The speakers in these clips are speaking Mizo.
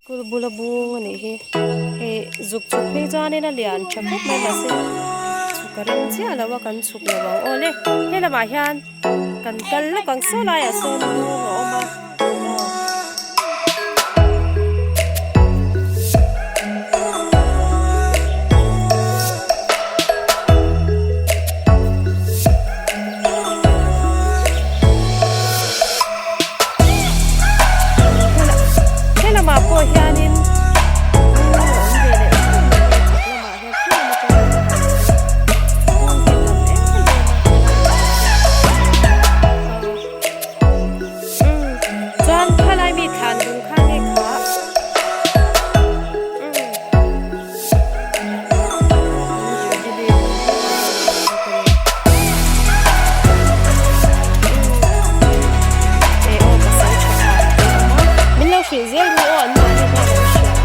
School bula bung a nih hi hei zuk chhuk phei chuanin a lian tha khawp mai mahse chhuk a rem chiah lo a kan chhuk lo ang aw le he lamah hian kan kal lawk ang saw laiah sawn bung a awm a aw. He lamah pawh hianin bung a awm ve leh theuh mai a, chhak lamah hian tlem atanga bung hi tam em em a umm chuan khalai mi thlan bung kha nge kha umm. Min lo hrilh zel ru aw an mahni hian an hria a.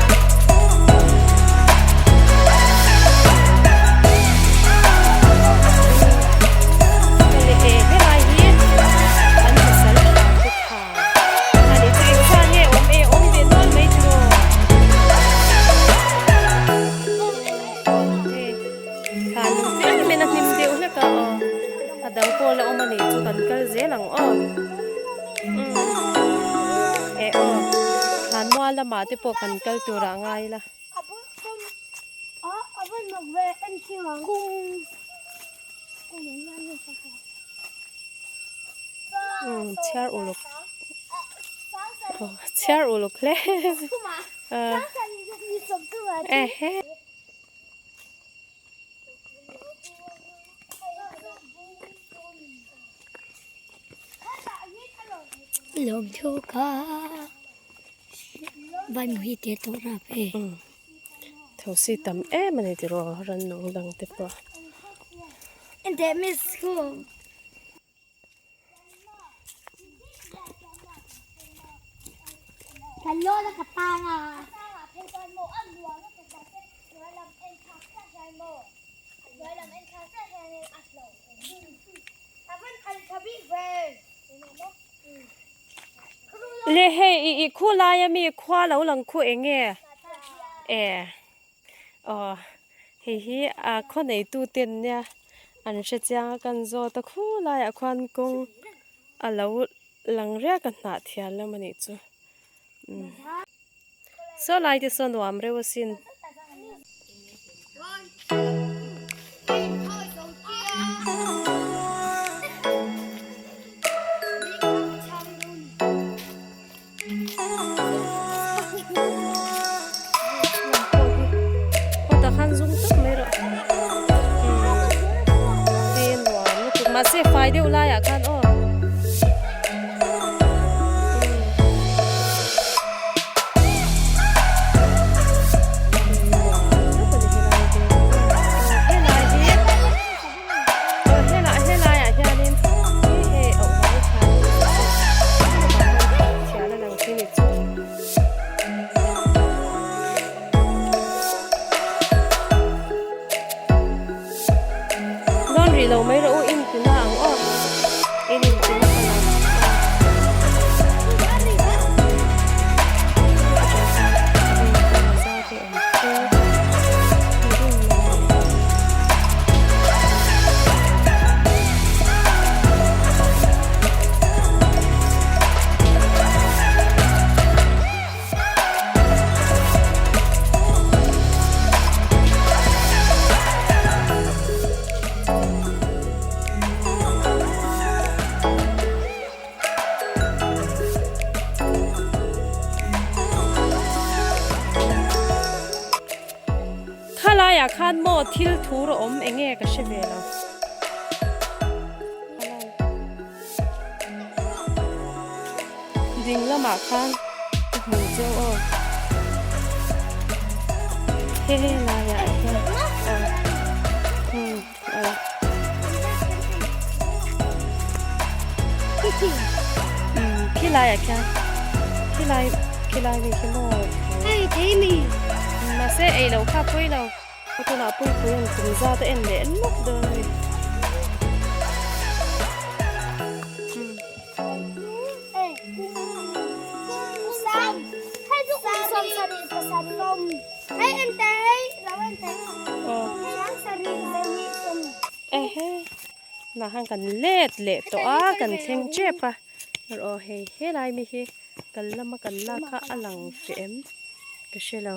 Helai hi an pasal tha te tha. Ani chu engzah nge awm e awm ve nual mai tiraw. Hei thlan lung tlem in a hnim deuh hlek a aw a dang pawh la awm a nih chu kan kal zel ang aw umm eh aw thlan mual lamah te pawh kan kal tur ah ngai ila. Umm chhiar uluk aw chhiar uluk hle ehe. Lawm thu kha van hi te tawh rap e. Thosi tam em a ni tiraw rannung dang te pawh. Enteh miss khu. Kan lawn a ka tang a. Le hei i i khu laia mi khua lo lang khu eng nge e aw hei hi a khaw neitu ten nia an hre chiang a kan zawt a khu laiah khuan kawng a lo lang riak a hnah thian lam a nih chu umm saw lai te saw nuam reuh asin. Mahse fai deuh laiah khan aw. Dawn rih lo mai rawh u in tina ang aw in in tina ka lo Khalaiah khan maw thil thur a awm eng nge ka hre ve lo. Ding lamah khan ka hmu cheu aw. He he laiah hian aw hmm aw. Hmm khi laiah khian khi lai khi lai mi khi maw. Hei thei mi. Mahse ei lo kha pawi lo. Ka tunah puipui an kum zat a en leh lawk dawn a ni. Tunah khan kan let leh tawh a kan thleng tep a erawh hei helai mi hi kal lama kan lak kha a lang feh em ka hre lo.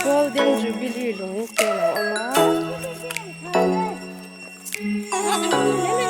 Golden Jubilee lung te a lo awm a.